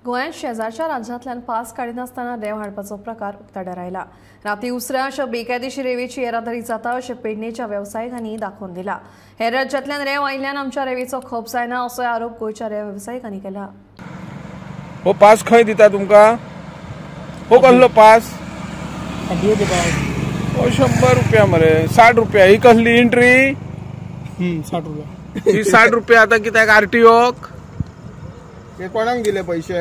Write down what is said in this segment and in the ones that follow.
गोंयांत शेजारच्या राज्यांतल्यान पास काडिनासतना रेंव हाडपाचो प्रकार उक्ताडार आयला. राती उसरां अशा बेकायदेशीर रेंवेची येरादारी जाता अशें पेडणेच्या वेवसायिकांनी दाखोवन दिला. हेर राज्यांतल्यान रेंव आयिल्ल्यान आमच्या रेंवेचो खप जायना असो आरोप गोंयच्या रेंव वेवसायिकांनी केला. हो पास खंय दिता तुमकां? हो कसलो पास? हो 100 रुपया मरे, 60 रुपया. ही कसली एंट्री? 60 रुपया. ही 60 रुपया आता कित्याक आरटीओक? हे कोणाक दिले पैसे?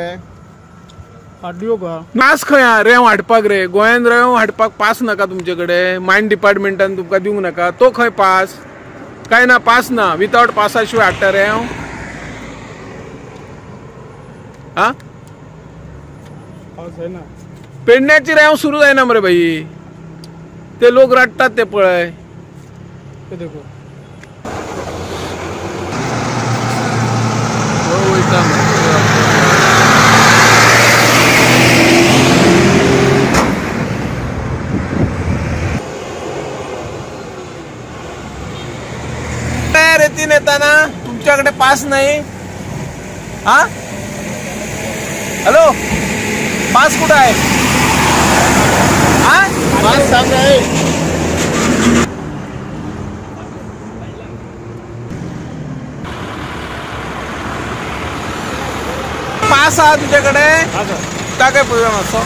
आरटीओ का पास खंय रेंव हाडपाक रे? गोंयान रेंव हाडपाक पास नाका तुमचे कडेन? मायन डिपार्टमेंटान तुमकां दिवंक नाका? तो खंय पास? काय ना, पास ना. विदावट पासा शिवाय हाडटा रेंव? हा, पेडण्याची रेंव सुरू जायना मरे भाई. ते लोक रडटात ते पळय. देखो रेती नेताना तुमच्याकडे पास नाही. हा, हॅलो, पास कुठं आहे? हा, पास सांग आहे. पास आहा तुझ्याकडे? काय पळोवया मातसो.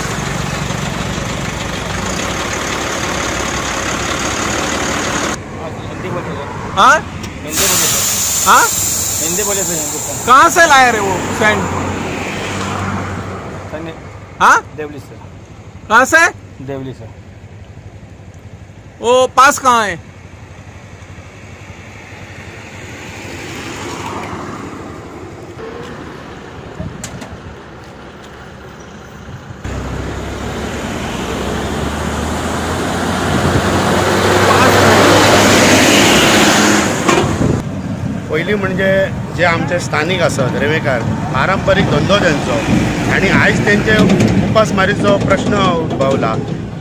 हाँ हाँ, हिंदी बोले सर. कहाँ से लाए रे वो सैंड? हाँ, देवली से. कहाँ से? देवली से. वो पास कहाँ है? पयलीं म्हणजे जे आमचे स्थानीक आसत रेंवेकार, पारंपरीक धंदो तेंचो आनी आयज तेंचे उपासमारीचो प्रश्न उद्भवला.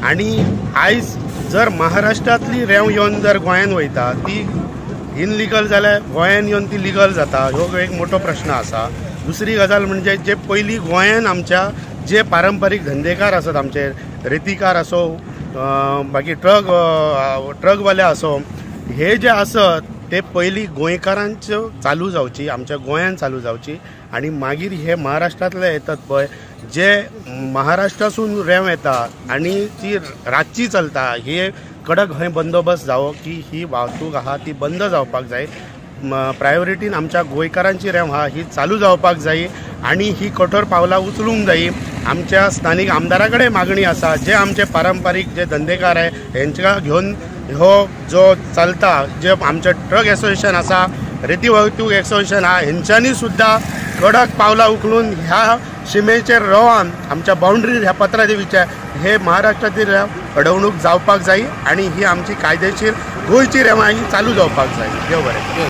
आनी आयज जर महाराष्ट्रांतली रेंव येवन जर गोंयान वयता ती इनलिगल जाल्यार गोंयान येवन ती लिगल जाता, हो एक मोठो प्रश्न आसा. दुसरी गजाल म्हणजे जे पयलीं गोंयान आमच्या जे पारंपरीक धंदेकार आसत, आमचे रेतीकार आसो, बाकी ट्रकवाले आसो, हे जे आसत ते पयलीं गोंयकारांच्यो चालू जावची, आमच्या गोंयान चालू जावची. आनी मागीर हे महाराष्ट्रांतले येतात पळय, जे महाराष्ट्रासून रेंव येता आनी ती रातची चलता, हे कडक हय बंदोबस्त जावो की ही वाहतूक आहा ती बंद जावपाक जाय. प्रायोरिटीन आमच्या गोंयकारांची रेंव आहा ही चालू जावपाक जाय आनी ही कठोर पावलां उचलूंक जाय. आमच्या स्थानीक आमदारा कडेन मागणी आसा, जे आमचे पारंपारीक जे धंदेकार आहे हेंच्या घेवन हो जो चलता, जे आमचे ट्रक एसोसिएशन आसा, रेती वाहतूक एसोसिएशन आहा, हेंच्यांनी सुद्दां कडक पावलां उखलून ह्या शिमेचेर रोवान आमच्या बाउंड्री ह्या पत्रादेवीच्या हे महाराष्ट्रातील रेंव अडवणूक जावपाक जाय आनी ही आमची कायदेशीर गोंयची रेंव ही चालू जावपाक जाय. देव बरें.